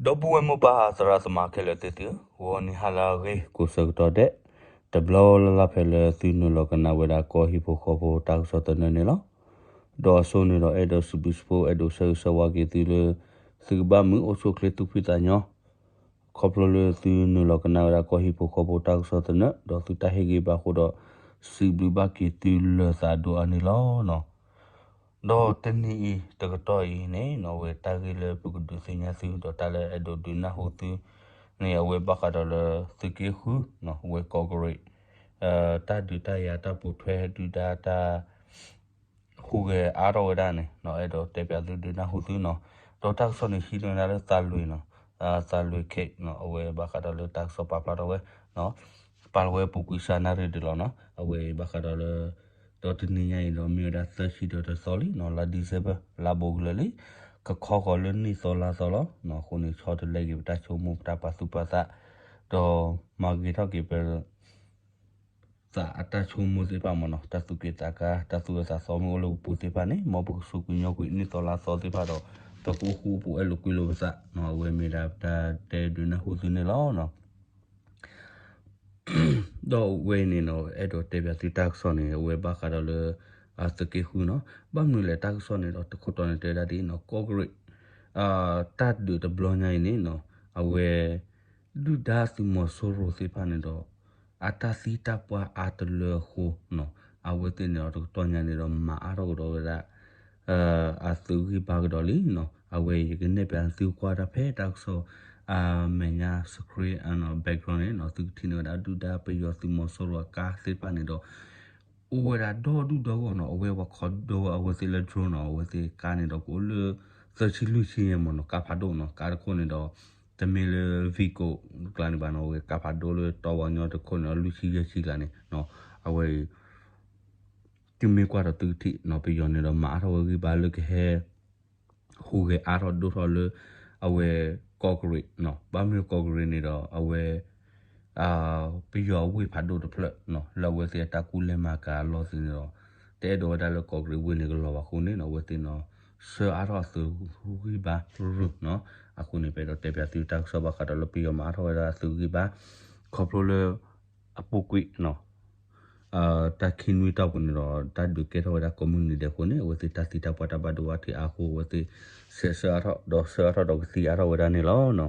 ဒီပုၢ်ဝဲၢ်မိၢ်ပၢ်သရၣ်သမါခဲလၢာ်သ့ၣ်သုဧၢ, ဂီၤနံၤဟါလၢအဂ့ၤ ကိးဆၢကတီၢ်ဒဲး, တဘျီလၢ်လၢ်ဖဲလၢသုနုာ်လီၤကနၣ်ဝဲဒၣ်ကီၢ်ဟံၣ်ဖိဃီဖိတၢ်ကစီၣ်သနၢၣ်န့ၣ်လီၤ. ဒီးအစိန့ၣ်ဒီးအဲၣ်ဒိးစံးဘျုးစံးဖှိၣ် အဲၣ်ဒိးဆၢဂ့ၤဆၢဝါက့ၤသုလၢ သုကဘၣ်မုာ်အိၣ်ဆူၣ်အိၣ်ချ့သူၣ်ဖှံသးညီ ခီဖျိလၢသုနုာ်လီၤကနၣ်ဝဲဒၣ်ကီၢ်ဟံၣ်ဖိဃီဖိတၢ်ကစီၣ်သနၢၣ် ဒီးသုတၢ်ဟ့ၣ်ဂံၢ်ဘါအဃိဒီး စံးဘျုးဘၣ်က့ၤသုလၢာ်သးဒိၣ်အါန့ၣ်လီၤ. ဒီးတနံၤအံၤတကတီၢ်အံၤန့ၣ်နီၣ် အဝဲတၢ်ဂ့ၢ်လၢပကဒုးသ့ၣ်ညါသု ဒီးတၢ်လၢအဲၣ်ဒိးဒုးနၢ်ဟူသုန့ၣ် အဝဲဘၣ်ဃးဒီးလၢသုးက့ဃု အဝဲကီၢ်ကရ့ၣ် တၢ်ဒုးတၢ်ယၤတၢ်ပိာ်ထွဲဒုၣ်ဒါတၢ် ဟူးဂဲၤအါထီၣ်ဝဲဒၣ်န့ၣ် အဲၣ်ဒိးတဲပၠးသုဒုးနၢ်ဟူသုနီၣ်. ဒီးတၢ်ကစီၣ်န့ၣ်ဟံးန့ၢ်ဝဲဒၣ်လၢသးလွံၢ်နီၣ်, သးလွံၢ် Kate နီၣ် အဝဲဘၣ်ဃးဒီးလၢတၢ်ကစီၣ်ပာ်ဖျါထီၣ်ဝဲ ပာ်လီၤဝဲပူၤကွံာ်စှၤနၣ်ရံၣ်ဒၣ်လီၤနီၣ်. အဝဲဘၣ်ဃးဒီးလၢ ဒီးတနံၤညါအံၤဒီးမ့ၢ်ဝဲဒၣ်သၢဆံဒီးတသီလံနီၣ်, လါ December လါဘိကလၢာ်လံ, ကခီဃီၤလၢနံၣ်သီလါသီလီၤ. အဃိန့ၣ်ဆီတလဲက့ၤပတၢ်ဆိကမိၣ်ပတၢ်ပာ်သူၣ်ပာ်သး ဒီးမၤဂ့ၤထီၣ်က့ၤပ သးအတၢ်ဆိကမိၣ်သ့ၣ်တဖၣ်မ့ၢ်နီၣ်, တၢ်သူၣ်က့ၣ်သးကါ တၢ်သူၣ်အၢသးသီမ့ၢ်အိၣ်လၢပပူၤသ့ၣ်တဖၣ်န့ၣ် မ်ပကစူးကွံာ်ညီကွံာ်နံၣ်သီလါသီသ့ၣ်တဖၣ်ဒီး ပကအိၣ်ဃူအိၣ်ဖိးအဲၣ်လိာ်ကွံလိာ်ပသးနီၣ်. အဝဲမ့ၢ်ဒၣ်ပတၢ်တဲဒုးနၢ်ဟူသုန့ၣ်လီၤ. ဒီးအဝဲအံၤန့ၣ်နီၣ် အဲၣ်ဒိးတဲပၠးသုတၢ်ကစီၣ်န့ၣ် အဝဲဘၣ်ဃးဒီးလၢ သုးက့ဃုနီၣ်. ဘၣ်မနုၤလဲၣ်တၢ်ကစီၣ်န့ၣ်ဒီးတခိၣ်တီန့ၣ်တဲဝဲဒၣ်ဒ်အံၤနီၣ်, ကီၢ်ကရ့ၣ် တၢ်ဒုးတဘျီညါအံၤန့ၣ်နီၣ် အဝဲ ဒုၣ်ဒါသုးမီၤစိရိၤသ့ၣ်တဖၣ်န့ၣ်ဒီး အတၢ်သံတၢ်ပှၢ်အါတလၢအဃိနီၣ်, အဝဲသ့ၣ်န့ၣ်ဒီးတကတီၢ်ညါန့ၣ်ဒီး မၤအါထီၣ်ကဒီးဝဲဒၣ် အသုးဂံၢ်ဘါကဒီးလံနီၣ်. အဝဲအံၤယကနဲၣ်ပၠးသုကွၢ်တၢ်ဖဲတၢ်ကစီၣ် အမဲာ်ညါ screen နီၣ် background န့ၣ်နီၣ် သုကထံၣ်န့ၢ်ဝဲဒၣ်ဒုၣ်ဒါပယီၤသုးမီၤစိရိၤအကါသ့ၣ်တဖၣ်န့ၣ်ဒီး အိၣ်ဝဲဒၣ်ဒီဒူၣ်ဒီဂီၢ်နီၣ်. အဝဲပှၤခီဒိအဝဲသ့ၣ်လၢ drone နီၣ် အဝဲသ့ၣ်ကါန့ၣ်ဒီး ကအိၣ်လၢ သၢဆံလွံၢ်ဆံညါမ့ၢ်နီၣ်, ကါဖးဒိၣ်နီၣ်. ကါတခိၣ်န့ၣ်ဒီး တမ့ၢ်လၢ Vigo ကျါန့ၣ်ဘၣ်နီၣ်, အဝဲကါဖးဒိၣ်လၢတီဝါညီတခိၣ်န့ၣ်ဒီး လွံၢ်ဆံယဲၢ်ဆံကျါန့ၣ်နီၣ်. အဝဲအံၤ သုမ့ၢ်ကွၢ်ဒီးသုကထံၣ်နီၣ် ပယီၤန့ၣ်ဒီးမၤအါထီၣ်ဝဲဂံၢ်ဘါလၢကဟဲ ဟူးဂဲၤအါထီၣ်ဒိၣ်ထီၣ်လၢ အဝဲကီၢ်ကရ့ၣ်နီၣ်. ဘၣ်မနုၤကီၢ်ကရ့ၣ်န့ၣ်ဒီး အဝဲ ပယီၤအဝ့ၢ်ဖးဒိၣ်တဖျၢၣ်နီၣ် လၢအဝဲသ့ၣ်အတၢ်ကူၣ်လဲၤမၤကၤအလီၢ်သ့ၣ်န့ၣ်ဒီး တအဲၣ်ဒိးဝဲဒၣ်လၢကီၢ်ကရ့ၣ်ဝ့ၢ်န့ၣ်ကလီၤဘၣ်အဃိန့ၣ်နီၣ် အဝဲသ့ၣ်နီၣ် ဆှၢအါထီၣ်အသုးဂံၢ်ဘါရူၢ်နီၣ်. အဃိန့ၣ် ပအဲၣ်ဒိးတဲပၠးသုတၢ်ကစီၣ်ဘၣ်ဃးဒီးလၢပယီၤမၤအါထီၣ်ဝဲဒၣ်အသုးဂံၢ်ဘါ ခီဖျိလၢ အပူၤကွံာ်နီၣ် တၢ်ခံနွံတီၢ်ပူၤန့ၣ်ဒီး တၢ်ဒုးကဲထီၣ်ဝဲဒၣ်ကိးမုၢ်နံၤဒဲးအဃိန့ၣ် အဝဲသ့ၣ်တၢ်သံတၢ်ပှၢ်တၢ်ဘၣ်ဒိဘၣ်ထံးအါအဃိ အဝဲသ့ၣ်ဆဲးဆှၢအါထီၣ် ဒီးဆှၢအါထီၣ်ဒီးကသံအါထီၣ်ဝဲဒၣ်န့ၣ်လီၤ.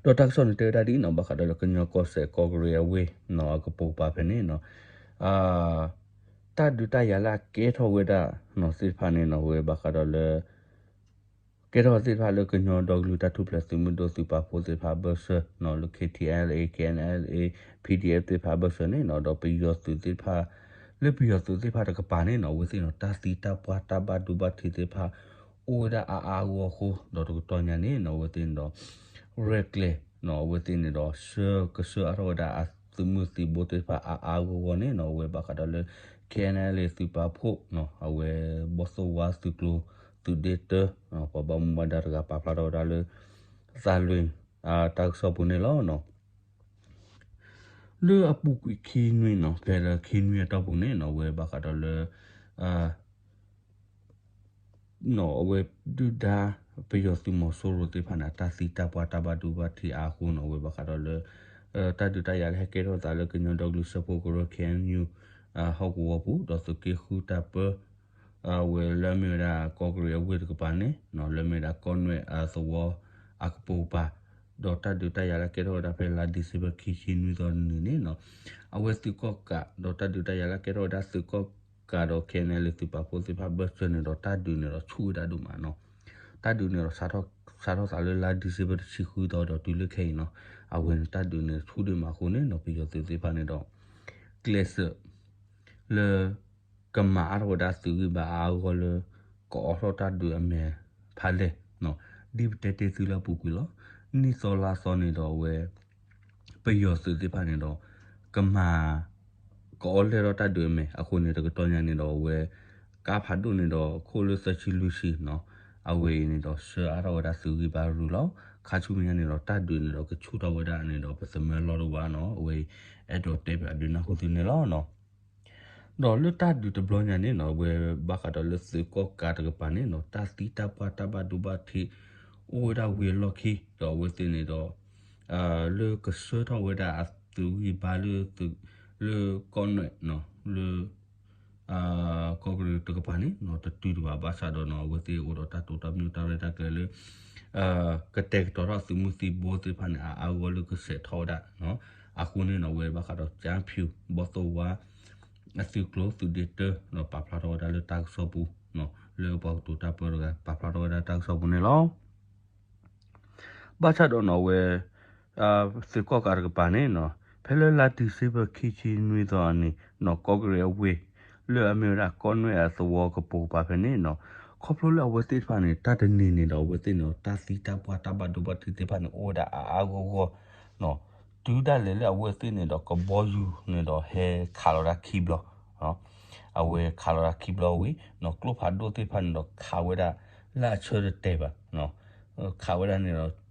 ဒီးတၢ်ကစီၣ်န့ၣ်တဲဝဲဒၣ်ဒ်အံၤနီၣ် ဘၣ်ဃးဒီးလၢကညီကီၢ်စဲၣ်ကီၢ်ကရ့ၣ်အဝ့ၢ်နီၣ် အကပိာ်ကပၤဖဲန့ၣ်နီၣ် တၢ်ဒုးတၢ်ယၤလၢအကဲထီၣ်ဝဲဒၣ်နီၣ်သ့ၣ်တဖၣ်န့ၣ်နီၣ် အဝဲဘၣ်ဃးဒီးလၢ ကဲထီၣ်သ့ၣ်တဖၣ်လၢကညီဒီကလုာ်တၢ်ထူၣ်ဖျဲးသုးမုၢ်ဒိၣ်သုးပာ်ဖှိၣ်သ့ၣ်တဖၣ်အဘၢၣ်စၢၤနီၣ် လၢ K T L A K N L A P D F သ့ၣ်တဖၣ်အဘၢၣ်စၢၤန့ၣ်နီၣ် ဒီးပယီၤသုးသ့ၣ်တဖၣ် လၢပယီၤသုးသ့ၣ်တဖၣ်တကပၤန့ၣ်နီၣ် အဝဲသ့ၣ်နီၣ် တၢ်သံတၢ်ပှၢ်တၢ်ဘၣ်ဒိဘၣ်ထံးသ့ၣ်တဖၣ် အိၣ်ဝဲဒၣ်အါအါဂီၢ်ဂီၢ်အဃိ ဒီးတကတီၢ်ညါန့ၣ်နီၣ် အဝဲသ့ၣ်န့ၣ်ဒီး ရဲၣ်ကျဲၤနီၣ် အဝဲသ့ၣ်န့ၣ်ဒီး ဆှၢကဆှၢအါထီၣ်ဝဲဒၣ် အသုးမုၢ်သံၣ်ဘိသ့ၣ်တဖၣ်အါအါဂီၢ်ဂီၢ်န့ၣ်နီၣ် အဝဲဘၣ်ဃးဒီးလၢ K N L A သုးပာ်ဖှိၣ်နီၣ် အဝဲဘီၣ်သိၣ်ဝါသုးကျိၤ သုးဒ့တၢ ပှၤဘၣ်မူဘၣ်ဒါတဂၤပာ်ဖျါထီၣ်ဝဲဒၣ်လၢ သးလွံၢ် တၢ်ကစီၣ်ပူၤန့ၣ်လီၤ. လၢအပူၤကွံာ်ခံနွံနီၣ် ဖဲလၢခံနွံအတီၢ်ပူၤန့ၣ်နီၣ် အဝဲဘၣ်ဃးဒီးလၢ နီၣ် အဝဲဒုၣ်ဒါ ပယီၤသုးမီၤစိရိၤသ့ၣ်တဖၣ်န့ၣ် တၢ်သံတၢ်ပှၢ်တၢ်ဘၣ်ဒိဘၣ်ထံးအါအဃိနီၣ် အဝဲဘၣ်ဃးဒီးလၢ တၢ်ဒုးတၢ်ယၤလၢဟဲကဲထီၣ်သးလၢကညီဒီကလုာ်စၢဖှိၣ်ကရၢ K N U ဟီၣ်ကဝီၤပူၤ ဒီးသုးက့ဃုတၢ်ပၢ အဝဲလၢအမ့ၢ်ဝဲဒၣ်ကီၢ်ကရ့ၣ်အဝ့ၢ်တကပၤန့ၣ် လၢအမ့ၢ်ဝဲဒၣ်ကီၢ်နွဲၣ်အသဝီအကပိာ်ကပၤ ဒီးတၢ်ဒုးတၢ်ယၤလၢကဲထီၣ်ဝဲဒၣ်ဖဲလါ December ခံဆံနွံသီနံၤန့ၣ်နီၣ် အဝဲသုးကီၣ်ကး ဒီးတၢ်ဒုးတၢ်ယၤလၢကဲထီၣ်ဝဲဒၣ်သုးကီၣ်ကးဒီး K N L A သုးပာ်ဖှိၣ်သ့ၣ်တဖၣ်ဘၢၣ်စၢၤန့ၣ်ဒီး တၢ်ဒုးန့ၣ်ဒီးဆူၣ်ဝဲဒၣ်ဒိၣ်မးနီၣ်. တၢ်ဒုးန့ၣ်ဒီး စးထီၣ်သးလၢလါ December တဆံဃုသီဒီးတုၤလၢခဲအံၤနီၣ် အဝဲန့ၣ်တၢ်ဒုးန့ၣ်ဆူၣ်ဒိၣ်မးအဃိန့ၣ်နီၣ် ပယီၤသုးသ့ၣ်တဖၣ်န့ၣ်ဒီး ကျဲးစၢး လၢ ကမၤအါထီၣ်ဝဲဒၣ်သုးဂံၢ်ဘါအါအါဂီၢ်ဂီၢ်လၢ ကအိးထီၣ်တၢ်ဒုးအမဲာ်ဖးလဲၢ် ဒ်ပတဲတ့ၢ်သုလၢအပူၤကွံာ်လီၤ. နံၣ်သီလါသီန့ၣ်ဒီးအဝဲ ပယီၤသုးသ့ၣ်တဖၣ်န့ၣ်ဒီး ကမၤ ကအိးလဲၢ်ထီၣ်တၢ်ဒုးအမဲာ်အဃိန့ၣ် တကတီၢ်ညါန့ၣ်ဒီးအဝဲ ကါဖးဒိၣ်န့ၣ်ဒီးခိၣ်လၢသၢဆံလွံၢ်ဆံနီၣ် အဝဲအံၤန့ၣ်ဒီးဆှၢအါထီၣ်ဝဲဒၣ်သုးဂံၢ်ဘါရူၤလီၤ. ခါဆူမဲာ်ညါန့ၣ်ဒီးတၢ်ဒုးန့ၣ်ဒီးကဆူၣ်ထီၣ်ဝဲဒၣ်န့ၣ်ဒီးပသမၢလီၢ်တဝါနီၣ် အဝဲအံၤ အဲၣ်ဒိးတဲပၠးဒုးနၢ်ဟူသုန့ၣ်လီၤ. ဒီးလၢတၢ်ဒုးတဘျီညါန့ၣ်နီၣ် အဝဲဘၣ်ဃးဒီးလၢသုးကီၣ်ကးတကပၤန့ၣ်နီၣ် တၢ်သံတၢ်ပှၢ်တၢ်ဘၣ်ဒိဘၣ်ထံး အိၣ်ဝဲဒၣ်ဝံၤအလီၢ်ခံ ဒီးအဝဲသ့ၣ်န့ၣ်ဒီး လၢကဆှၢထီၣ်ဝဲဒၣ်အသုးဂံၢ်ဘါလၢ လၢကီၢ်နွဲၣ် လၢ ကီၢ်ကရ့ၣ်တကပၤန့ၣ် တတုၤတဘၣ်ဘၣ်ဆၣ်ဒီးနီၤ အဝဲသ့ၣ်အိၣ်ဒီးတၢ်တိာ်တၢ်ပညိၣ်တၢ်ရဲၣ်တၢ်ကျဲၤလၢ ကတဲာ်ကတီၤထီၣ်သုးမုၢ်သံၣ်ဘိသ့ၣ်တဖၣ်န့ၣ် အါအါဂီၢ်ဂီၢ်လၢကဆဲးထီၣ်ဝဲဒၣ် အဃိန့ၣ်နီၤ အဝဲဘၣ်ဃးဒီး ကၠါဖၠူၣ် ဘီၣ်သိၣ်ဝါ အသုးကျိၤသုးဒ့တၢ ဒီးပာ်ဖျါထီၣ်ဝဲဒၣ်လၢတၢ်ကစီၣ်ပူၤ လၢပှၤကတိၤတၢ်ပၢတဂၤ ပာ်ဖျါထီၣ်ဝဲဒၣ်တၢ်ကစီၣ်ပူၤန့ၣ်လီၤ. ဘၣ်ဆၣ်ဒီးနီၤ အဝဲ သုးကီၣ်ကးတကပၤန့ၣ်နီၤ ဖဲလၢလါဒံၣ်စ့ဘၢၣ်ခံဆံနွံသီအနံၤနီၤ ကီၢ်ကရ့ၣ်အဝ့ၢ် လၢအမ့ၢ်ဝဲဒၣ်ကီၢ်နွဲၣ်အသဝီကပိာ်ကပၤဖဲန့ၣ်နီၤ ခီဖျိလၢအဝဲသ့ၣ်တဖၣ်န့ၣ် တၢ်တနံၤန့ၣ်ဒီး အဝဲသ့ၣ်န့ၣ်ဒီး တၢ်သံတၢ်ပှၢ်တၢ်ဘၣ်ဒိဘၣ်ထံးသ့ၣ်တဖၣ်န့ၣ် အိၣ်ဝဲဒၣ်အါအါဂီၢ်ဂီၢ်နီၤ တုၤဒၣ်လဲာ်လၢအဝဲသ့ၣ်န့ၣ်ဒီး ကဘီယူၤန့ၣ်ဒီးဟဲခးလီၤဒၣ်ခံဘျီ အဝဲခးလီၤဒၣ်ခံဘျီဝံၤနီၤ ကျိဖးဒိၣ်သ့ၣ်တဖၣ်န့ၣ်ဒီးခးဝဲဒၣ်လၢအဆၢတတဲာ်ဘၣ် ခးဝဲဒၣ်န့ၣ်ဒီး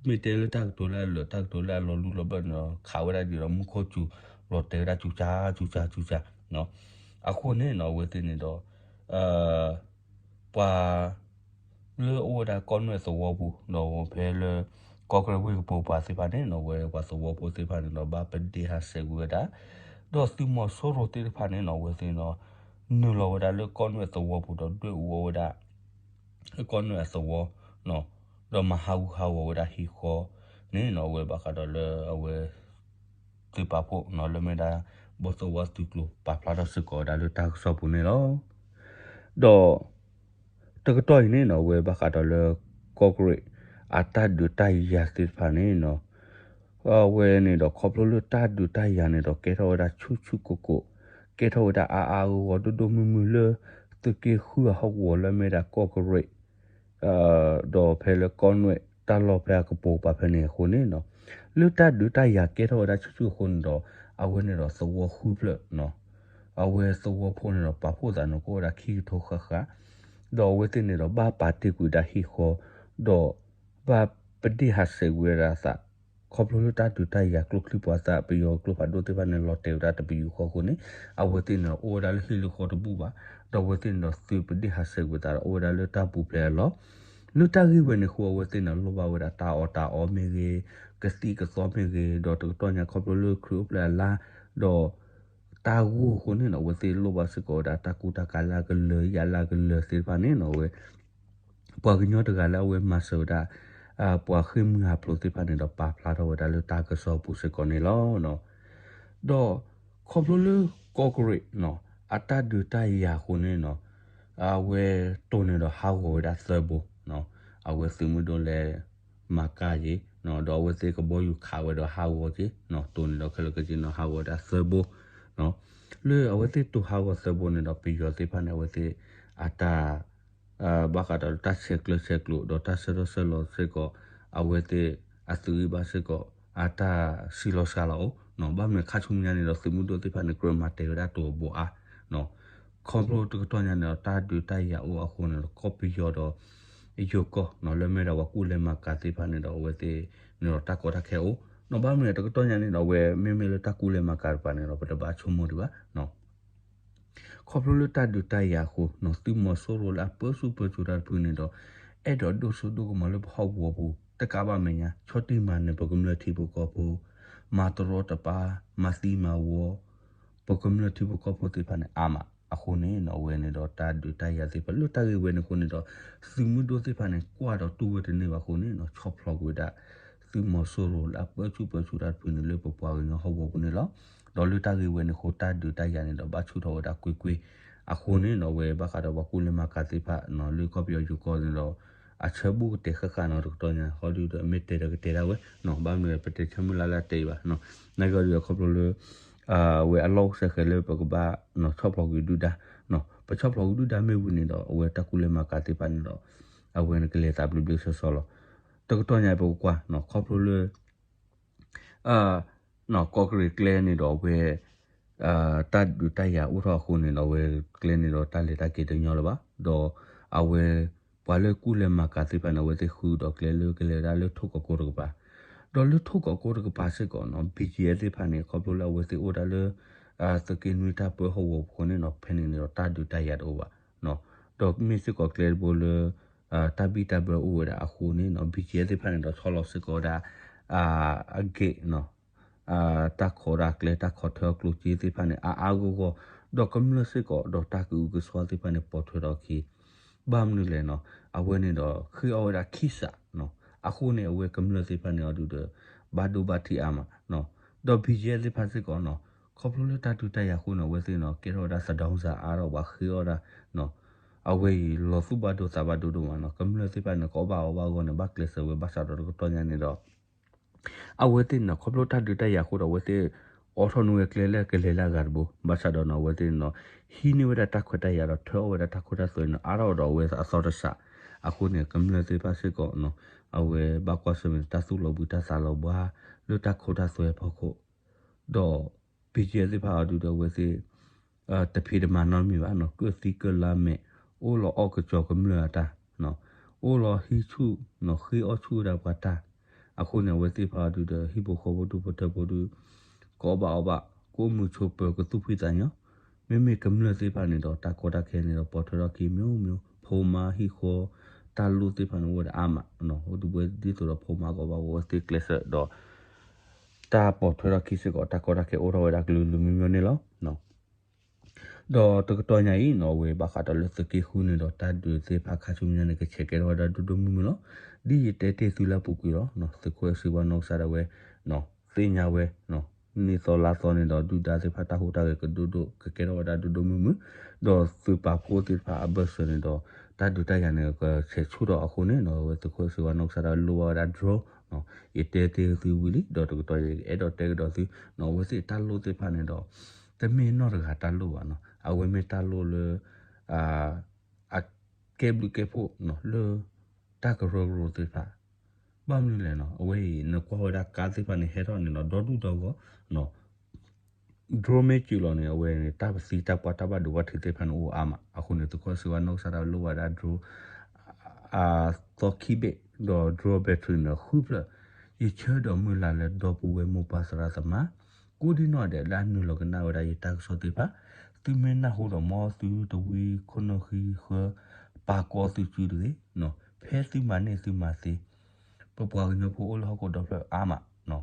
မ့ၢ်တဲလၢတၢ်ကတိၤလၢအလၢာ် တၢ်ကတိၤလၢအလီၤလူလီၤဘၢၣ်န့ၣ်ဒီး ခးဝဲဒၣ်ဒ်ဒီးမူခိၣ်စူၤ လီၤတဲာ်ဝဲဒၣ်စူၤစူၤစူၤစူၤစူၤ အဃိန့ၣ်နီၤ အဝဲသ့ၣ်န့ၣ်ဒီး ပှၤ လၢအိၣ်ဝဲဒၣ်ကီၢ်နွဲၣ်သဝီပူၤ ဒီးဖဲလၢ ကီၢ်ကရ့ၣ်ဝ့ၢ်ကပိာ်ပၤသ့ၣ်တဖၣ်န့ၣ်နီၤ အဝဲပှၤသဝီဖိသ့ၣ်တဖၣ်န့ၣ်ဒီး ဘၣ်ပဒ့ၣ်ဟးဆှဲးကွံာ်ဝဲဒၣ် ဒီးသုးမီၤစိရိၤသ့ၣ်တဖၣ်န့ၣ်နီၤ အဝဲသ့ၣ်န့ၣ်ဒီး နုာ်လီၤဝဲဒၣ်လၢကီၢ်နွဲၣ်သဝီပူၤဒီးဒွဲၣ်အူအီၤဝဲဒၣ် ကီၢ်နွဲၣ်အသဝီ ဒီးမၤဟးဂူာ်ဟးဂီၤဝဲဒၣ်ဟံၣ်ဃီန့ၣ်နီၤ အဝဲဘၣ်ဃးဒီးလၢအဝဲ သုးပာ်ဖှိၣ်နီၤ လၢမ့ၢ်ဒၣ် ဘီၣ်သိၣ်ဝါသုးကျိၤ ပာ်ဖျါထီၣ်စ့ၢ်ကီးဝဲဒၣ်လၢတၢ်ကစီၣ်ပူၤန့ၣ်လီၤ. ဒီး တကတီၢ်အံၤန့ၣ်နီၤ အဝဲဘၣ်ဃးဒီးလၢ ကီၢ်ကရ့ၣ် အတၢ်ဒုးတၢ်ယၤသ့ၣ်တဖၣ်န့ၣ်နီၤ အဝဲန့ၣ်ဒီးခီဖျိလၢတၢ်ဒုးတၢ်ယၤန့ၣ်ဒီး ကဲထီၣ်ဝဲဒၣ်ဆူၣ်ဆူၣ်ကိၢ်ကိၢ် ကဲထီၣ်ဝဲဒၣ်အါအါဂီၢ်ဂီၢ်ဒိၣ်ဒိၣ်မုၢ်မုၢ်လၢ သုးက့ဃုအဟီၣ်ကဝီၤလၢမ့ၢ်ဒၣ်ကီၢ်ကရ့ၣ် ဒီးဖဲလၢကီၢ်နွဲၣ်တၢ်လီၢ်ဖဲအကပိာ်ကပၤဖဲန့ၣ်အဃိန့ၣ်နီၤ လၢတၢ်ဒုးတၢ်ယၤကဲထီၣ်ဝဲဒၣ်ဆူၣ်ဆူၣ်အဃိန့ၣ်ဒီး အဝဲန့ၣ်ဒီးသဝီဃုဖျၢၣ်နီၤ အဝဲသဝီဖိန့ၣ်ဒီးပာ်ဖှိၣ်သးန့ၣ်ကအိၣ်ဝဲဒၣ်ခံကထိဃၣ်ဃၣ် ဒီးအဝဲသ့ၣ်န့ၣ်ဒီးဘၣ်ပာ်တ့ၢ်ကွံာ်ဒၣ်ဟံၣ်ဃီ ဒီး ဘၣ်ပဒ့ၣ်ဟးဆှဲးကွံာ်ဝဲဒၣ်အသး ခီဖျိလၢတၢ်ဒုးတၢ်ယၤကျိချံမျိာ်သၣ် ပယီၤကျိဖးဒိၣ်သ့ၣ်တဖၣ်န့ၣ် လီၤတဲာ်ဝဲဒၣ်တပယူာ်ဃီအဃိန့ၣ် အဝဲသ့ၣ်န့ၣ်ဒီးအိၣ်ဝဲဒၣ်လၢဟံၣ်လၢဃီတဘူၣ်ဘၣ် ဒီးအဝဲသ့ၣ်န့ၣ်ဒီးသုးပဒ့ၣ်ဟးဆှဲးကွံာ်သးဒီးအိၣ်ဝဲဒၣ်လၢတၢ်ပူၤဖျဲးအလီၢ် လၢတၢ်ဂ့ၢ်ဝဲန့ၣ်အဃိ အဝဲသ့ၣ်န့ၣ်လိၣ်ဘၣ်ဝဲဒၣ်တၢ်အီၣ်တၢ်အီမ့ၢ်ဂ့ၤ ကသံၣ်ကသီမ့ၢ်ဂ့ၤ ဒီးတကတီၢ်ညါခီဖျိလၢခရံာ်အိၣ်ဖျဲၣ်အလါ ဒီး တၢ်ဂိၢ်အဃိန့ၣ်နီၤ အဝဲသ့ၣ်လိၣ်ဘၣ်စ့ၢ်ကီးဝဲဒၣ်တၢ်ကူတၢ်ကၤလၢအကလၢာ် ယၤလၢအကလၢာ်သ့ၣ်တဖၣ်န့ၣ်နီၤ အဝဲ ပှၤကညီတဂၤလၢအဝဲမၤစၢၤဝဲဒၣ် ပှၤဃ့ၢ်မှံဟးဖျိးသ့ၣ်တဖၣ်န့ၣ်ဒီး ပာ်ဖျါထီၣ်ဝဲဒၣ်လၢတၢ်ကစီၣ်ပူၤစ့ၢ်ကီးန့ၣ်လီၤ. ဒီး ခီဖျိလၢကီၢ်ကရ့ၣ်နီၤ အတၢ်ဒုးတၢ်ယၤအဃိန့ၣ်နီၤ အဝဲတိၢ်န့ၣ်ဒီးဟးဂီၤဝဲဒၣ်သၢဘိနီၤ အဝဲသုးမုၢ်ဒိၣ်လဲၤမၤကၤက့ၤ ဒီးအဝဲသ့ၣ်ကဘီယူၤခးဝဲဒီးဟးဂီၤက့ၤနီၤ တိၢ်န့ၣ်ဒီးခဲလၢာ်ခဲဆ့နီၤ ဟးဂီၤဝဲဒၣ်သၢဘိနီၤ လၢအဝဲသ့ၣ်တိၢ်ဟးဂီၤသၢဘိန့ၣ်ဒီး ပယီၤသ့ၣ်တဖၣ်န့ၣ် အဝဲသ့ၣ်အတၢ် ဘၣ်ဃးဒီးတၢ်ဆဲးကျၢဆဲးကျိး ဒီးတၢ်ဆၢထီၣ်ဆၢလီၤစ့ၢ်ကီး အဝဲသ့ၣ်အသုးဂံၢ်ဘါစ့ၢ်ကီး အတၢ်ဆံးလီၤစှၤလီၤအိၣ်နီၤ ဘၣ်မနုၤခါဆူညါန့ၣ်ဒီး သုးမုၢ်ဒိၣ်သ့ၣ်တဖၣ်န့ၣ် ကြၢးမၤတဲာ်ဝဲဒၣ်တအိၣ်ဘိးအါနီၤ ခီဖျိတကတီၢ်ညါန့ၣ်ဒီး တၢ်ဒုးတၢ်ယၤအိၣ်အဃိန့ၣ်ဒီး ကီၢ်ပယီၤဒီး ယိၤကီၢ်နီၤ လၢမ့ၢ်ဒၣ်ပှၤကူၣ်လဲၤမၤကၤသ့ၣ်တဖၣ်န့ၣ်ဒီး အဝဲသ့ၣ်န့ၣ်ဒီးတၢ်ကီတၢ်ခဲအိၣ်နီၤ ဘၣ်မနုၤတကတီၢ်ညါန့ၣ်ဒီး အဝဲမ့မ့ၢ်လၢတၢ်ကူၣ်လဲၤမၤကၤတကပၤန့ၣ်ဒီး ပတဘၣ်ဆိကမိၣ်ဒံးဘၣ်နီၤ ခီဖျိလၢတၢ်ဒုးတၢ်ယၤအဃိနီၤ သုးမီၤစိရိၤလၢအပၢဆူၣ်ပၢစိးတၢ်တဖုန့ၣ်ဒီး အဲၣ်ဒိးဒိၣ်စိဒိၣ်ကမီၤလၢပဟီၣ်ကဝီၤပူၤ တကးဘၣ်မဲာ်ညါ ဆီၣ်တံၢ်မၤနၢၤပကမျၢၢ်ထံဖိကီၢ်ဖိ မၤတရီတပါ မၤသံမၤဝီ ပကမျၢၢ်ထံဖိကီၢ်ဖိသ့ၣ်တဖၣ်န့ၣ် အါမး အဃိန့ၣ်နီၤ အဝဲန့ၣ်ဒီးတၢ်ဒုးတၢ်ယၤသ့ၣ်တဖၣ် လၢတၢ်ဂ့ၢ်ဝဲန့ၣ်အဃိန့ၣ်ဒီး သုးမုၢ်ဒိၣ်သ့ၣ်တဖၣ်န့ၣ် ကွၢ်ဒီးတူၢ်ဝဲတန့ၢ်ဘၣ်အဃိန့ၣ်နီၤ ဆီၣ်ဖျိးကွံာ်ဝဲဒၣ် သုးမီၤစိရိၤလၢအပၢဆူၣ်ပၢစိးတၢ်တဖုန့ၣ်လၢပပှၤကညီဟီၣ်ကဝီၤပူၤန့ၣ်လီၤ. ဒီးလၢတၢ်ဂ့ၢ်ဝဲန့ၣ်အဃိ တၢ်ဒုးတၢ်ယၤန့ၣ်ဒီး ဘၣ်ဆူၣ်ထီၣ်ဝဲဒၣ်ကွ့ၢ်ကွ့ၢ် အဃိန့ၣ်နီၤ အဝဲဘၣ်ဃးဒီးပှၤကူၣ်လဲၤမၤကၤသ့ၣ်တဖၣ်နီၤ လၢကီၢ်ပယီၤယိၤကီၢ်န့ၣ်ဒီး အဆၢဘူၣ်ကတဲာ်ဃၣ်ဃၣ်နီၤ တကတီၢ်ညါ ဟီဒုဒီးမ့ၢ်တဲာ်ဒီးကတဲာ်ဒၣ်ဝဲနီၤ ဘၣ်မနုၤပတဲဆၢမုၢ်လၢ်လၢတဲာ်အံၤဘၣ်နီၤ နာ်က့ဒီးခီဖျိလၢ အဝဲအလီၢ်အိၣ်စဲဃဲၤလၢပကဘၣ်နီၤ ဆီၣ်ဖျိးကွံာ်ဒုၣ်ဒါနီၤ ပဆီၣ်ဖျိးကွံာ်ဒုၣ်ဒါမ့ၢ်ဝံၤန့ၣ်ဒီး အဝဲတၢ်ကူၣ်လဲၤမၤကၤသ့ၣ်တဖၣ်န့ၣ်ဒီး အဝဲန့ၣ်ကလဲၤသးဘျ့ဘျ့ဆှီဆှီလီၤ. တကတီၢ်ညါပကကွၢ်နီၤ ခီဖျိလၢ ကီၢ်ကရ့ၣ်ကျဲန့ၣ်ဒီးအဝဲ တၢ်ဒုးတၢ်ယၤအိၣ်ထီၣ်အဃိန့ၣ်ဒီး အဝဲကျဲန့ၣ်ဒီးတၢ်လဲၤတၢ်က့ၤတညီလၢၤဘၣ်. ဒီးအဝဲ ပှၤလၢကူၣ်လဲၤမၤကၤသ့ၣ်တဖၣ်န့ၣ် အဝဲသ့ၣ်ဃုဒီးကျဲလၢကလဲၤဝဲဒၣ်လၢထိၣ်ကီးကိတကပၤ, ဒီးလၢထိၣ်ကီးကိတကပၤစ့ၢ်ကီးနီၤ ဘံၣ်ကၠံၣ်အဲၣ်သ့ၣ်တဖၣ်န့ၣ် ခီဖျိလၢအဝဲသ့ၣ်အိၣ်ဒၣ်လၢ သုးက့နွံတၢ်ပၢဟီၣ်ကဝီၤအဃိန့ၣ်နီၤ ဖဲန့ၣ်န့ၣ်ဒီးတၢ်ဒုးတၢ်ယၤတအိၣ်ဘၣ်. ဒီးမ့ၢ်စ့ၢ်ကီးကျဲတဘိလၢ တၢ်ဘံၣ်တၢ်ဘၢအိၣ်ဝဲဒၣ်အဃိန့ၣ်နီၤ ဘံၣ်ကဲသ့ၣ်တဖၣ်န့ၣ်ဒီးဆီလီၤစ့ၢ်ကီးဝဲဒၣ် အဂ့ၢ်နီၤ တၢ်ခိးတၢ်ကျဲ တၢ်ခိးထၢအကျိၣ်စ့သ့ၣ်တဖၣ်န့ၣ် အါအါဂီၢ်ဂီၢ် ဒီးကမျၢၢ်စ့ၢ်ကီး ဒီးတၢ်ကအုကစွါသ့ၣ်တဖၣ်န့ၣ် ပိာ်ထွဲထီၣ်အခံ ဘၣ်မနုၤလဲၣ်နီၤ အဝဲန့ၣ်ဒီး ဃ့အီၣ်ဝဲဒၣ်ခံစးနီၤ အဃိန့ၣ် အဝဲကမျၢၢ်သ့ၣ်တဖၣ်န့ၣ်အီၤဒုးဒီး ဘၣ်ဒိဘၣ်ထံးအါမးနီၤ ဒီး ဘီၣ်ကၠဲၣ် သ့ၣ်တဖၣ်စ့ၢ်ကီးနီၤ ခီဖျိလၢတၢ်ဒုးတၢ်ယၤအဃိန့ၣ် အဝဲသ့ၣ်နီၤ ကဲထီၣ်ဝဲဒၣ်သဒၢစၤအါထီၣ်ဘၣ်ဃ့အီၣ်ဒၣ်နီၤ အဝဲအံၤ လီၤသူၣ်ဘၣ်ဒိသးဘၣ်ဒိဒိၣ်မးနီၤ ကမျၢၢ်သ့ၣ်တဖၣ်န့ၣ် ကအီၣ်ဘၣ်အီဘၣ်အဂီၢ်န့ၣ် ဘၣ်ကျဲးစၢးဝဲ ဘၣ်ဆၣ်ဒီးတကတီၢ်ညါန့ၣ်ဒီး အဝဲသ့ၣ်န့ၣ် ခီဖျိတၢ်ဒုးတၢ်ယၤအဃိဒီး အဝဲသ့ၣ် အိးထီၣ်န့ၢ်ဝဲကျဲလၢကလဲၤလၢအဂၤတဘိ ဘၣ်ဆၣ်ဒီးနီၤ အဝဲသ့ၣ်န့ၣ်နီၤ ဟံးန့ၢ်ဝဲဒၣ်တၢ်ခွဲးတၢ်ယာ်ဒီး ထၢအီၣ်ဝဲဒၣ်တၢ်ခိတၢ်သွဲန့ၣ် အါထီၣ်ဒီးအဝဲအသီတစး အဃိန့ၣ် ကမျၢၢ်သ့ၣ်တဖၣ်စ့ၢ်ကီးနီၤ အဝဲဘၣ်ကွၢ်ဆၢၣ်မဲာ်န့ၣ် တၢ်သူၣ်လီၤဘှံးတၢ်သးလီၤဘှါ လၢတၢ်ခိတၢ်သွဲအဖီခိၣ် ဒီး ဘီၣ်ကၠဲၣ် သ့ၣ်တဖၣ်အီၤဒုးဒီး အဝဲသ့ၣ် တဖံးတမၤနီတမံၤဘၣ်နီၤ ကၢၣ်သံကၢၣ်လါမဲာ် အိၣ်လီၤအီၣ်ကစီၤကမျၢၢ်အတၢ် အိၣ်လီၤဟံးဆူၣ်နီၤ ဃ့အီၣ်ဆူၣ်ဝဲဒၣ်ပှၤတၢ် အဃိန့ၣ် အဝဲသ့ၣ်တဖၣ်အီၤဒုးဒီး ဟံၣ်ဖိဃီဖိဒူၣ်ဖိထၢဖိဒုး ကအီၣ်ဘၣ်အီဘၣ် ကအိၣ်မုာ်ဆိးပၢၤ ကသူၣ်ဖှံသးညီ မ့မ့ၢ်ကမျၢၢ်သ့ၣ်တဖၣ်န့ၣ်ဒီး တၢ်ကီတၢ်ခဲန့ၣ်ဒီး ပိာ်ထွဲထီၣ်က့ၤ မျိုးမျိုး ဖိမါဟံၣ်ဃီ တၢ်လိၣ်သ့ၣ်တဖၣ်န့ၣ် အိၣ်ဝဲဒၣ်အါမး အိၣ်ဒ်သိးဒီးဖိမါကီးဘၣ်ဝဲသ့ၣ်ကျဲးစၢးဒီး တၢ်ပိာ်ထွဲထီၣ်ခံစ့ၢ်ကီး တၢ်ကီတၢ်ခဲအိၣ်ထီၣ်ဝဲဒၣ်ကလုာ်ကလုာ် မျိုးမျိုး န့ၣ်လီၤ. ဒီးတကတီၢ်ညါအံၤနီၤ အဝဲဘၣ်ဃးဒီးလၢသုးက့ဃုန့ၣ်ဒီး တၢ်ဒုးသ့ၣ်တဖၣ်ခါဆူညါန့ၣ် ကဆဲးကဲထီၣ်ဝဲဒၣ်ဒိၣ်ဒိၣ်မုၢ်မုၢ်လီၤ. ဒ်ယတဲတ့ၢ်သုလၢအပူၤကွံာ်လီၤ. သုးခိၣ်စ့ဝါနီၢ်ကစၢ်ဒၣ်ဝဲ သ့ၣ်ညါဝဲ နံၣ်သီလါသီန့ၣ်ဒီး ဒုၣ်ဒါသ့ၣ်တဖၣ်တၢ်ဟူးတၢ်ဂဲၤကဒိၣ်ဒိၣ် ကကဲထီၣ်ဝဲဒၣ်ဒိၣ်ဒိၣ်မုၢ်မုၢ် ဒီးသုးပာ်ဖှိၣ်သ့ၣ်တဖၣ်အဘၢၣ်စၢၤန့ၣ်ဒီး တၢ်ဒုးတၢ်ယၤန့ၣ် ကဆဲးဆူၣ်ထီၣ်အဃိန့ၣ်နီၤ အဝဲသုးခိၣ်စ့ဝါနီၢ်ကစၢ်ဒၣ်ဝဲလိၣ်ဘၣ်ဝဲဒၣ် drone ယတဲတ့ၢ်သုဝံၤလံ ဒီးတကတီၢ်ယအဲၣ်ဒိးတဲကဒီးသုနီၤ အဝဲသ့ၣ်တၢ်လိၣ်သ့ၣ်တဖၣ်န့ၣ်ဒီး တမ့ၢ်နီၢ်တဂၤတၢ်လိၣ်ဘၣ်နီၤ အဝဲမ့ၢ်တၢ်လိၣ်လၢ အကဲဘျုးကဲဖှိၣ်နီၤ လၢတၢ်ကရၢကရိသ့ၣ်တဖၣ် ဘၣ်မနုၤလဲၣ်နီၤ အဝဲအံၤ နကွၢ်ဝဲဒၣ်ကါသ့ၣ်တဖၣ်န့ၣ် ဟဲထီၣ်န့ၣ်နီၤ ဒီဒူၣ်ဒီဂီၢ်နီၤ drone မ့ၢ်စၢၤလီၤန့ၣ် အဝဲန့ၣ် တၢ်ပသံတၢ်ပှၢ်တၢ်ဘၣ်ဒိဘၣ်ထံးသ့ၣ်တဖၣ်န့ၣ် အိၣ်အါမး အဃိန့ၣ် သုးခိၣ်စ့ဝါနီၢ်ကစၢ်ဒၣ်ဝဲလိၣ်ဘၣ်ဝဲဒၣ် drone အသီခံဘ့ၣ် ဒီး drone battery န့ၣ် ဃုဖျၢၣ် ယဆၢဒီးမုၢ်လၢ်လၢဒီပုၢ်ဝဲၢ်မိၢ်ပၢ်သရၣ်သမါ ကိးဒံနီၢ်ဒဲးလၢအနုာ်လီၤကနၣ်ဝဲဒၣ်ယတၢ်ကစီၣ်သ့ၣ်တဖၣ် သုမ့ၢ်နၢ်ဟူဒီးမ်သုတဝံခိၣ်နၢၣ်ဃံဃၢ ပာ်ကီၤသုစုတဂ့ၤနီၤ ဖဲသုမၤန့ၢ်သုမၤသ့ ပပှၤကညီဖိအိၣ်လၢဟီၣ်ခိၣ်ဒီဖျၢၣ်အါမးနီၤ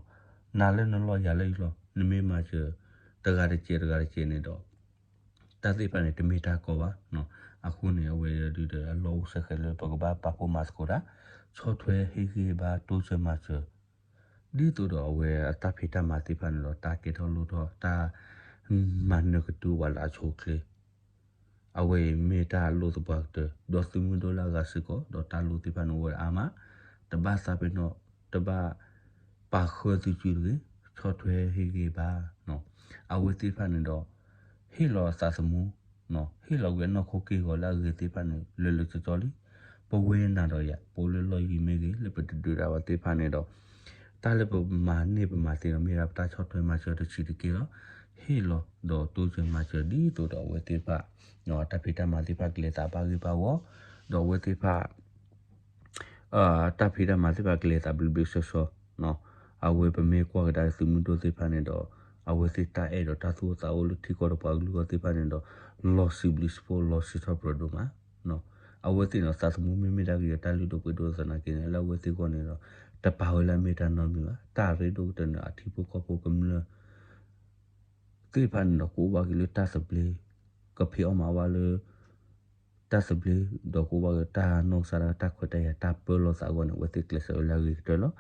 နၤလၢနလီၢ်ယၤလၢယလီၢ် နမ့ၢ်မၤစၢၤ တဂၤတစဲးတဂၤတစဲးန့ၣ်ဒီး တၢ်သ့ၣ်တဖၣ်န့ၣ် တမ့ၢ်တၢ်ကီဘၣ်နီၤ အဃိန့ၣ် အဝဲဒုးဒီးအလီၢ်အိၣ်စဲဃဲးလၢပကဘၣ်ပာ်ဖှိၣ်မၤသကိးတၢ် ဆီၣ်ထွဲဟ့ၣ်ဂံၢ်ဘါတိစၢၤမၤစၢၤ ဒ်သိးဒီးအဝဲအတၢ်ဖံးတၢ်မၤသ့ၣ်တဖၣ်န့ၣ်ဒီး တၢ်ကဲထီၣ်လိၣ်ထီၣ် တၢ်မၤနၢၤကတုၤဝဲလၢအဆိအချ့ အဝဲအံၤမ့ၢ်တၢ်လိၣ်သပှၢ်ကတၢၢ် ဒီးသုးမုၢ်ဒိၣ်လၢအဂၤစ့ၢ်ကီး ဒီးတၢ်လိၣ်သ့ၣ်တဖၣ်န့ၣ်အိၣ်ဝဲအါမး တဘၣ်သးပ့ၤနီၣ် တဘၣ်ပာ်ဃၢသုစုတဂ့ၤ ဆီၣ်ထွဲဟ့ၣ်ဂံၢ်ဘါ အဝဲသ့ၣ်တဖၣ်န့ၣ်ဒီး ဟ့ၣ်လီၤအသးသမူ ဟ့ၣ်လီၤကွံာ်အနီၢ်ခိက့ၢ်ဂီၤလၢအဂ့ၤသ့ၣ်တဖၣ်န့ၣ် လၢာ်လၢာ်ကၠီကၠီလံ. ပဝဲနၤဒီးယၤ ပအိၣ်လၢလီၢ်ယံၤမ့ၢ်ဂ့ၤ လၢပတဒုးတၢ်ဘၣ်သ့ၣ်တဖၣ်န့ၣ်ဒီး တၢ်လၢပမၤန့ၢ်ပမၤသ့ဒီး မ့ၢ်ဒၣ်ပတၢ်ဆီၣ်ထွဲမၤစၢၤတဆံးတက့ၢ်လီၤ. ဟ့ၣ်လီၤဒီးတိစၢၤမၤစၢၤဒ်သိးဒီးအဝဲသ့ၣ်တဖၣ် တၢ်ဖံးတၢ်မၤသ့ၣ်တဖၣ်ကလဲၤသးဘၣ်ဂ့ၢ်ဘၣ်ဝီ ဒီးအဝဲသ့ၣ်တဖၣ် တၢ်ဖံးတၢ်မၤသ့ၣ်တဖၣ်ကလဲၤသးဘျ့ဘျ့ဆှီဆှီ အဝဲပမ့ၢ်ကွၢ်ကဒါသုးမုၢ်ဒိၣ်သ့ၣ်တဖၣ်န့ၣ်ဒီး အဝဲသ့ၣ်တၢ်အဲၣ်ဒီးတၢ်သူၣ်အိၣ်သးအိၣ်လၢထံကီၢ်ဒီးပှၤကလုာ်ဂီၢ်သ့ၣ်တဖၣ်န့ၣ်ဒီး လီၤစံးဘျုးစံးဖှိၣ်လီၤစံးထီၣ်ပတြၢၤဒိၣ်မး အဝဲသ့ၣ်န့ၣ် သးသမူမ့မ့ၢ်ဒၣ်ကယီၤတၢ်လုၢ်ဒိၣ်ပှ့ၤဒိၣ်သနာ်က့န့ၣ် လၢအဝဲသ့ၣ်အဂီၢ်န့ၣ်ဒီး တပာ်ဝဲလၢအမ့ၢ်တၢ်နီတမံၤဘၣ် တၢ်ရ့ဒိၣ်ကတၢၢ်န့ၣ် အထံဖိကီၢ်ဖိကမျၢၢ် သ့ၣ်တဖၣ်န့ၣ်ဒီး ကအိၣ်ဘၣ်က့ၤလၢတၢ်သဘျ့ ကဖံးအီၣ်မၤအီၣ်ဘၣ်လၢ တၢ်သဘျ့ ဒီးကအိၣ်ဘၣ်က့ၤတၢ်နီၢ်ကစၢ်ဒၣ်တၢ်ခွဲးတၢ်ယာ်တၢ်ပၢလီၤသးအဂီၢ်န့ၣ် အဝဲသ့ၣ်ကျဲးစၢးဝဲလၢအဂ့ၤကတၢၢ်လီၤ.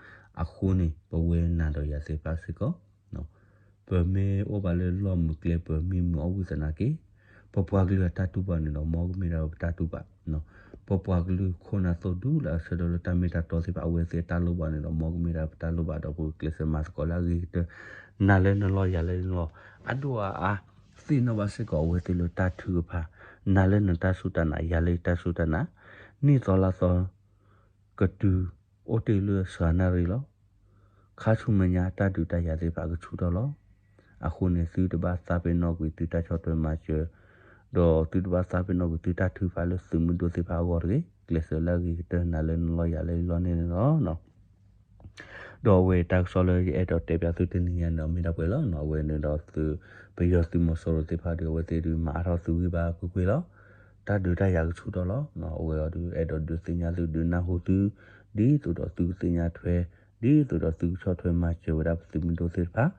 အဃိန့ၣ် ပဝဲနၤဒီးယၤသ့ၣ်တဖၣ်စ့ၢ်ကီး ပမ့ၢ်အိၣ်ဘၣ်လၢလီၢ်မုာ်ကျဲ ပမံမုာ်အီၣ်ဝံသနာ်က့ ပပှၤကလုာ်အတၢ်တူၢ်ဘၣ်န့ၣ်ဒီး မ်ကမ့ၢ်ဒၣ်ပတၢ်တူၢ်ဘၣ် ပပှၤကလုာ်ခိၣ်နၢ်သိၣ်ဒူလၢအဆၢထၢၣ်လၢတၢ်မ့ၢ်တၢ်တီသ့ၣ်တဖၣ် အဝဲသ့ၣ်အတၢ်လိၣ်ဘၣ်န့ၣ်ဒီး မ်ကမ့ၢ်ဒၣ်ပတၢ်လိၣ်ဘၣ်ဒီး ပကကျဲးစၢးမၤသကိးလၢအဂ့ၤကတၢၢ် နၤလၢနလီၢ်ယၤလၢယလီၢ် အဒိၣ်အါအါ သ့ၣ်နီၣ်ဘၣ်စ့ၢ်ကီးအဝဲသ့ၣ်လၢတၢ်ထုကဖၣ် နၤလၢနတၢ်စူၢ်တၢ်နာ် ယၤလၢယတၢ်စူၢ်တၢ်နာ် နံၣ်သီလါသီ ကတုၤအိၣ်တ့ၢ်လၢစှၤနၣ်ရံၣ်လီၤ. ခါဆူမဲာ်ညါတၢ်ဒုးတၢ်ယၤသ့ၣ်တဖၣ်ကဆူၣ်ထီၣ်လီၤ. အဃိန့ၣ် သုတဘၣ်သးပ့ၤနီၣ်ကွံာ်သုတၢ်ဆီၣ်ထွဲမၤစၢၤ ဒီးသုတဘၣ်သးပ့ၤနီၣ်ကွံာ်သုတၢ်ထုကဖၣ်လၢသုးမုၢ်ဒိၣ်သ့ၣ်တဖၣ်အဂီၢ်တဂ့ၤ. ကျဲးစၢးလၢအဂ့ၤကတၢၢ် နၤလၢနလီၢ်ယၤလၢယလီၢ်န့ၣ်လီၤ. ဒီးအဝဲတၢ်ကစီၣ်လၢယအဲၣ်ဒိးတဲပၠးသုတနံၤညါန့ၣ်ဒီး မ့ၢ်ဒၣ်ပှဲၤလီၤ. အဝဲန့ၣ်ဒီးသုး ပယီၤသုးမီၤစိရိၤသ့ၣ်တဖၣ်ဒီး အဝဲသ့ၣ်ဒုးမၤအါထီၣ်သုးဂံၢ်ဘါကွ့ၢ်ကွ့ၢ်လီၤ. တၢ်ဒုးတၢ်ယၤကဆူၣ်ထီၣ်လီၤ. အဝဲအံၤဒုး အဲၣ်ဒိးဒုးသ့ၣ်ညါသုဒုးနၢ်ဟူသု ဒ်သိးဒီးသုကသ့ၣ်ညါထွဲ ဒ်သိးဒီးသုကဆီၣ်ထွဲမၤစၢၤဝဲဒၣ်ပသုးမုၢ်ဒိၣ်သ့ၣ်တဖၣ်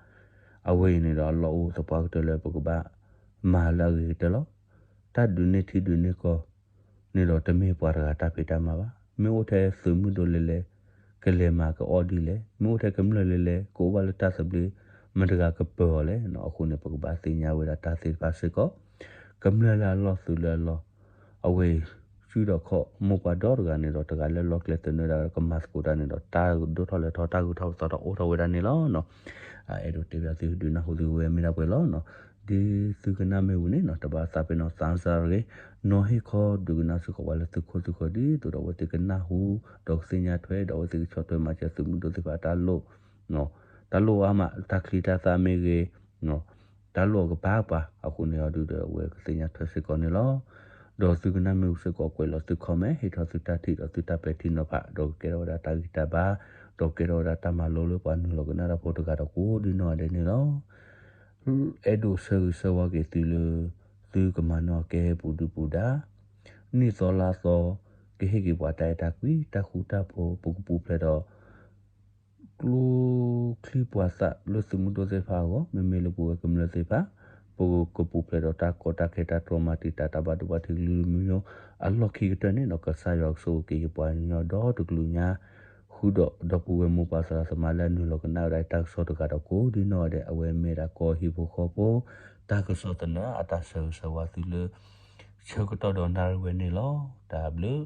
အဝဲအံၤန့ၣ်ဒီး အလီၢ်အိၣ်သပှၢ်ကတၢၢ်လၢပကဘၣ်မၤလၢအဂ့ၤကတၢၢ်လီၤ. တၢ်ဒုးန့ၢ်ထံဒုးန့ၢ်ကီၢ်န့ၣ်ဒီး တမ့ၢ်ပှၤတဂၤတၢ်ဖံးတၢ်မၤဘၣ်. မ့ၢ်အိၣ်ထဲသုးမုၢ်ဒိၣ်လဲၣ်လဲၣ် ကလဲၤမၤကအီၣ်ဒ်လဲၣ်, မ့ၢ်အိၣ်ထဲကမျၢၢ်လဲၣ်လဲၣ် ကအိၣ်ဘၣ်လၢတၢ်သဘျ့ မတၤတဂၤကပၢၤအီၤလဲၣ်. အဃိန့ၣ် ပကဘၣ်သ့ၣ်ညါဝဲဒၣ်တၢ်သ့ၣ်တဖၣ်စ့ၢ်ကီး ကမျၢၢ်လၢအလီၢ်သုးလၢအလီၢ် အဝဲအံၤ စုဒီးခီၣ်မိၢ်ပှၢ်ဒီတဂၤန့ၣ်ဒီး တဂၤလၢလီၢ်ကျဲသနၢၣ်ဒၣ်ကမၤသကိးတၢ်န့ၣ်ဒီး တၢ်ဒိၣ်ထီၣ်လဲၤထီၣ် တၢ်ဂုၤထီၣ်ပသီထီၣ်အိၣ်ထီၣ်ဝဲဒၣ်န့ၣ်လီၤ. အဲၣ်ဒိးတဲဘၣ်သုဒုးနၢ်ဟူသုဝဲမ့ၢ်ဒၣ်ပှဲၤလီၤ. ဒ်သုကနၣ်မ့ၢ်ဝံၤန့ၣ် တဘၣ်သးပ့ၤနီၣ် သးစၢ်ရ့ နီၤဟ့ၣ်ခီဒုးကနၣ်စ့ၢ်ကီးပှၤလၢသုခိၣ်သုဃၢၤ ဒ်သိးဒီးအဝဲသ့ၣ်ကနၢ်ဟူ ဒီးကသ့ၣ်ညါထွဲ ဒီးအဝဲသ့ၣ်ကဆီၣ်ထွဲမၤစၢၤသုးမုၢ်ဒိၣ်သ့ၣ်တဖၣ်တၢ်လိၣ် တၢ်လိၣ်အါမး တၢ်ချံတၢ်သၣ်မ့ၢ်ဂ့ၤ တၢ်လိၣ်အကပၤပၤ အဃိန့ၣ်အီၤဒုးဒီး အဝဲကသ့ၣ်ညါထွဲစ့ၢ်ကီးန့ၣ်လီၤ. ဒီးသုကနၣ်မ့ၢ်ဝံၤစ့ၢ်ကီး ကွဲးလီၤသု comment ဟ့ၣ်ထီၣ်သုတၢ်ထံၣ်ဒီးသုတၢ်ပဲာ်ထံနီၤဖး ဒီးကကဲထီၣ်ဝဲဒၣ်တၢ်ဂံၢ်တၢ်ဘါ ဒီးကဲထီၣ်ဝဲဒၣ်တၢ်မၤလိလၢပှၤနုာ်လီၤကနၣ်တၢ်ဖိတဂၤဒီးကိးဒ်နီၢ်ဂၤဒဲးန့ၣ်လီၤ. အဲၣ်ဒိးဆၢဂ့ၤဆၢဝါက့ၤသုလၢ သုကမၤနၢၤအီၤကဲပူၤဒုၣ်ပူၤဒါ နံၣ်သီလါသီ ကဟ့ၣ်က့ၤပှၤတၢ်အဲၣ်တၢ်ကွံ တၢ်ဃူတၢ်ဖိး ပကပူၤဖျဲးဒီး ကျိချံပှၤသၣ်လၢသုးမုၢ်ဒိၣ်သ့ၣ်တဖၣ်အဂီၢ် မ့မ့ၢ်လၢပဝဲကမျၢၢ်သ့ၣ်တဖၣ် ပကပူၤဖျဲးဒီးတၢ်ကီတၢ်ခဲ တၢ်တြီမၤတံာ်တာ် တၢ်ဘၣ်ဒိဘၣ်ထံးကလုာ်ကလုာ်မံၤမံၤ အလီၢ်ခံကတၢၢ်န့ၣ်ဒီး ကစၢ်ယွၤကဆိၣ်ဂ့ၤက့ၤယပှၤကညီဒီတကလုာ်ညါ ဃုာ်ဒီးဒီပုၢ်ဝဲၢ်မိၢ်ပၢ်သရၣ်သမါလၢအနုာ်လီၤကနၣ်ဝဲဒၣ်တၢ်ကစီၣ်တဂၤဒီးကိးဒ်နီၢ်ဂၤဒဲး အဝဲမ့ၢ်ဒၣ်ကီၢ်ဟံၣ်ဖိဃီဖိ တၢ်ကစီၣ်သနၢၣ်အတၢ်ဆၢဂ့ၤဆၢဝါသုလၢ ဆၢကတီၢ်ဒီးနၣ်ရံၣ်ဝဲန့ၣ်လီၤ. တၢ်ဘျုး